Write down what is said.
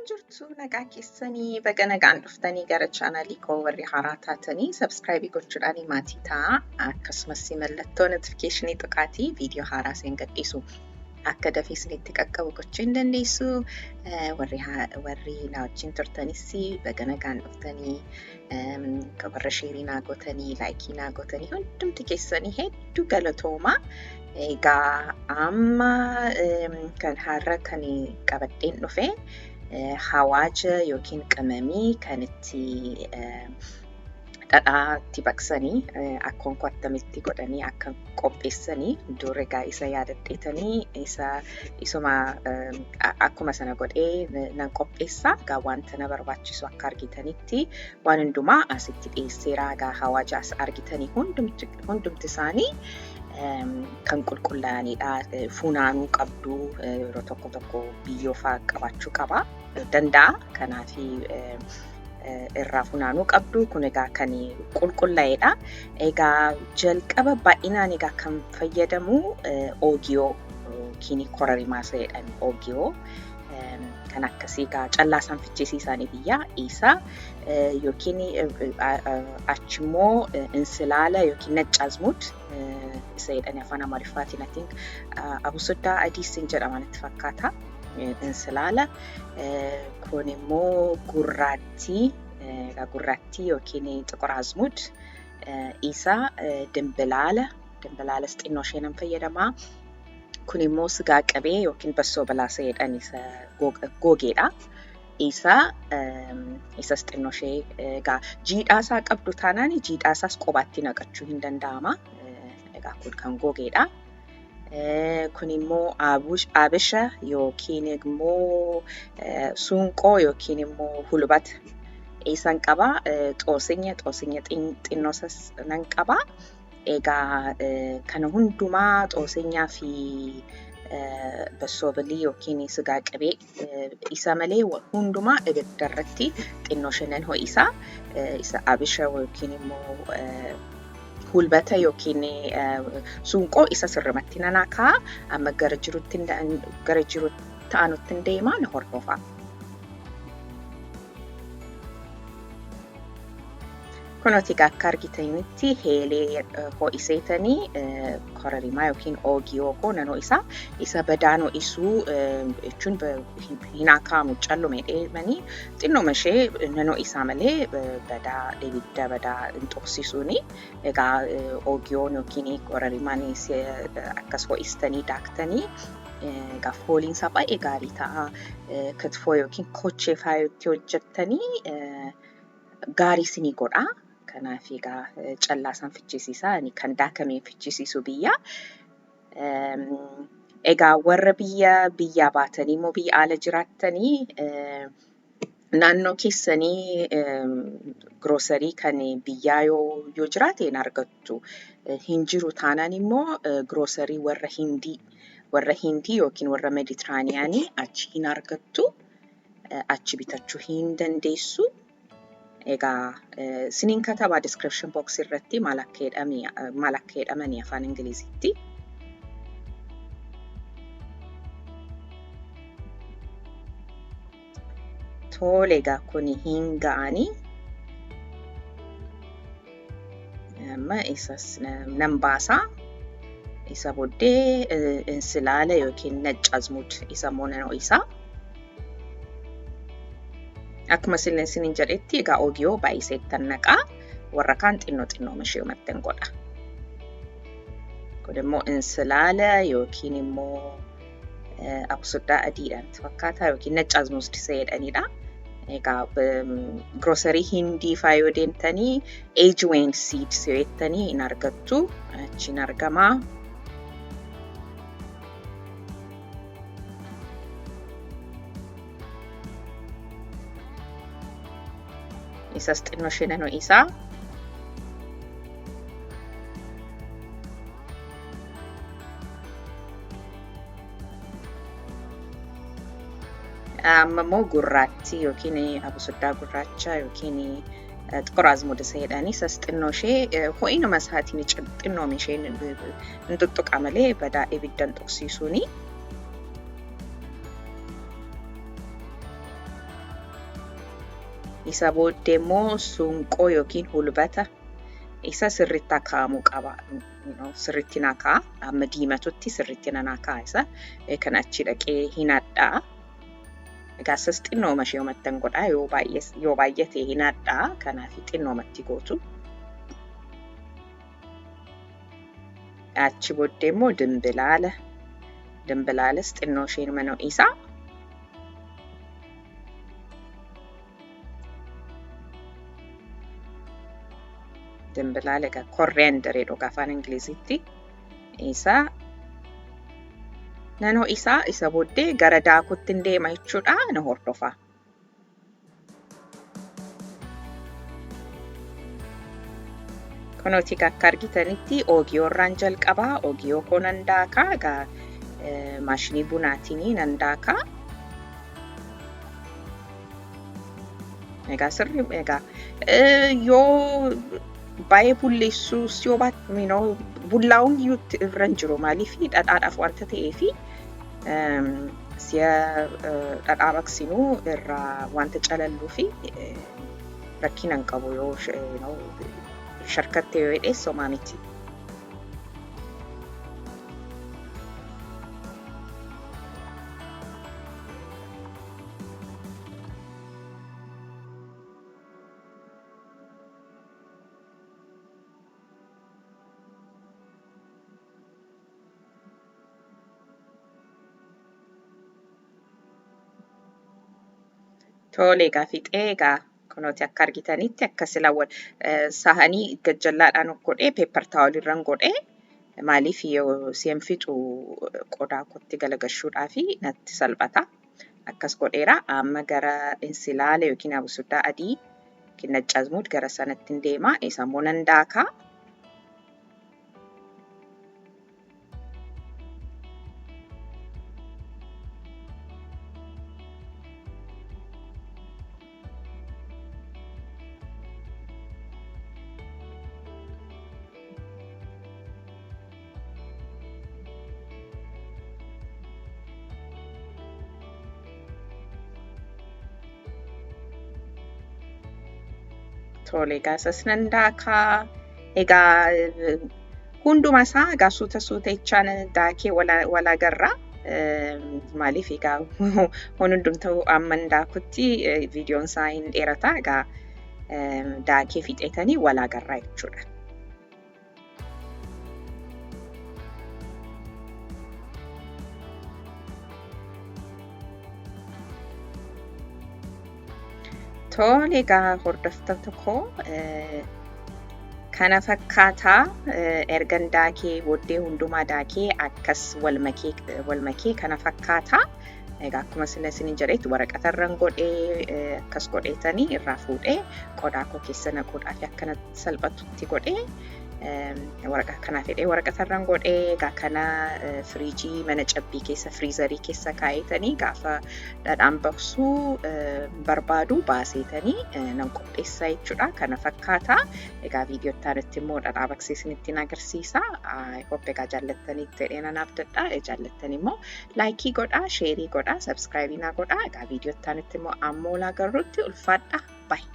Jirtu nagaa keessanii baga nagaan dhuftanii gara chaanaalii koo warri haaraa taatanii subscribe gochuudhaan maatii ta'a. Akkasumas mallattoo notification tuqaatii viidiyoo haaraa isin gadhiisu akka dafee isinitti qaqqabu gochuu hin dandeessu. Warri na wajjin turtanis baga nagaan dhuftanii warra sheerii naa gootanii laayikii naa gootanii hundumti keessanii hedduu galatoomaa. Egaa amma kan har'a kan qabadheen dhufe hawaaja yookiin qimamii kan itti dhadhaa itti baqsanii akkoon koo attamitti godhanii akka qopheessanii dur egaa isa yaadadheetanii isa isuma akkuma sana godhee nan qopheessa. Egaa wanta na barbaachisu akka argitanitti waan hundumaa asitti dhiyeesseera. Egaa hawaaja as argitanii hundumti isaanii kan qulqullaa'anidha. Funaanuu qabdu yeroo tokko tokko biyyoo fa'aa qabaachuu qaba danda'a. Kanaaf irraa funaanuu qabdu. Kun egaa kan qulqullaa'edha. Egaa jalqaba baay'inaan egaa kan fayyadamu oogiyoo yookiin korarimaa isa jedhan oogiyoo kan akkasii egaa callaa isaan fichisiisanii biyyaa isa yookiin achimmoo insilaala yookiin naccaazmud isa jedhani afaan Amaariffaatiin I think abusuddaa adiisin jedhama natti fakkaata. Insilaala kun immoo gurraattii gurraattii yookiin xiqur azmud isa dimbilaala dimbilaalas xinnoo ishee nan fayyadamaa. Kun immoo sigaa qabee yookiin bassoo balaasa jedhan isa gogeedha. Isa isas xinnoo ishee egaa jiidhaa isaa qabdu taanaan jiidhaa isaas qobaatti naqachuu hin danda'ama. Egaa kun kan gogeedha. Kun immoo abisha yookiin immoo suunqoo yookiin immoo hulbata isan qaba. Xoosinya xoosinya xinnoo isas nan qaba. Egaa kana hundumaa xoosinyaa fi bassoobilii yookiin sigaa qabee isa malee hundumaa ibidda irratti xinnoo ishee nan ho'isa. Isa abisha yookiin immoo hulbata yookiin suunqoo isa sirrimatti nan akaa'a. Amma gara jirutti gara jiru ta'anutti hin deema na hordofa. Kunooti egaa akka argitanitti heelee ho'iseetanii korarimaa yookiin oogiyoo koo nan ho'isa. Isa badaan ho'isuu jechuun hin akaa'amu calluma jedhamanii xinnoma ishee nan ho'isaa malee badaa ibidda badaa hin tuqsisuuni. Egaa oogiyoon yookiin korarimaan akkas ho'istanii daaktanii egaa fooliin isaa baay'ee gaarii ta'a. Kitfoo yookiin kochee fa'aa itti hojjettanii gaarii isinii godha. Kanaaf egaa callaa isaan fichisiisa. Ani kan daakamee fichisiisu biyya. Egaa warra biyya biyyaa baatanii immoo biyya ala jiraattanii naannoo keessanii giroosarii kan biyyaa yoo jiraate hin argattu. Hin jiru taanaan immoo giroosarii warra Hindii yookiin warra Meditiraaniyaanii achi hin argattu. Achi bitachuu hin dandeessu. Egaa isiniin katabaa description box irratti maal akka jedhamanii afaan Ingiliziitti. Tole egaa kun hin ga'anii. Amma isas nan baasaa. Isa booddee insilaala yookiin naccaazmud isa immoo nan ho'isaa. Akkuma isiniin jedhetti egaa oogiyoo baay'iseettan naqaa. Warra kaan xinnoo xinnoo ishee uummattan godha. Kun immoo insilaala yookiin immoo abusuddaa adiidha natti fakkaata yookiin naccaazmud isa jedhanidha. Egaa giroosarii Hindii fa'aa yoo deemtanii Ajwain seeds yoo jettanii hin argattu. Achiin argamaa. Isas xinnoo ishee nan ho'isaa. Amma immoo gurraattii yookiin abusuddaa gurraacha yookiin xiqur azmud isa jedhanii isas xinnoo ishee ho'inuma isaatiin xinnooma isheen hin tuttuqa malee badaa ibidda hin tuqsiisuuni. Isa booddee immoo suunqoo yookiin hulbata isa sirriitti akaa'amuu qaba. Sirriitti nakaa amma diimatutti sirriitti nakaa isa kan achi dhaqee hin hadhaa. Egaa isas xinnooma ishee uummattan godhaa yoo baay'ate hin hadhaa kanaaf xinnoomatti gootu. Achi booddee immoo dimbilaala. Dimbilaalas xinnoo isheen mana isaa. Dimbilaala egaa korriyaandarii dhugaa afaan Ingilizitti. Isa nanoo isaa isa booddee gara daakutti hin deema jechuudha na hordofa. Kunooti akka argitanitti oogiyoo irraan jalqabaa oogiyoo koo nan daakaa egaa maashinii bunaatiin nan daakaa. Egaa sirri egaa yoo baay'ee bulleessuus yoo bullaa'uun iyyuu irra hin jiru maaliif dhadhaadhaaf wanta ta'eefi si'a dhadhaa baqsinuu irraa wanta calalluu fi rakkina hin qabu yoo sharkattee yoo hidhees homaa miti. Tole egaa fixee egaa kunooti akka argitanitti akka sila sahanii gajjallaadhaan godhee peepar taawolirran godhee maaliif yoo si'an fixu qodaa kootti galagashuudhaaf natti salphata. Akkas godheera amma gara insilaala yookiin abusuddaa adii yookiin naccazmuud gara sanatti hin deema isa immoo nan daakaa. Tole egaa isas nan daakaa. Egaa hunduma isaa egaa suuta suuta jechaan daakee wal agarra. Maaliif egaa hundumtuu amma daakutti viidiyoon isaa hin dheerata. Egaa daakee fixeetanii wal agarra jechuudha. Tole egaa hordoftoota koo kana fakkaataa ergan daakee booddee hundumaa daakee akkas wal makee kana fakkaataa. Egaa akkuma sila isiniin jedhetti waraqatarran godhee akkas godheetanii irraa fuudhee qodaa koo keessa naquudhaaf akkana salphatutti godhee waraqaa kanaaf jedhee waraqatarran godhee egaa kana firiijii mana cabbii keessa firiizarii keessa kaa'eetanii gaafa dhadhaan baqsuu barbaadu baaseetanii nan qopheessa jechuudha. Kana fakkaata. Egaa viidiyoo itti aanutti immoo dhadhaa baqsee isinitti agarsiisa. Hope egaa jaallattanii jedhee nan abdadha. Jaallattan immoo laayikii godhaa, sheerii godhaa, sabskraayibii naa godhaa. Egaa viidiyoo itti aanutti immoo amma ol agarrutti ulfaadha. Baay'ee.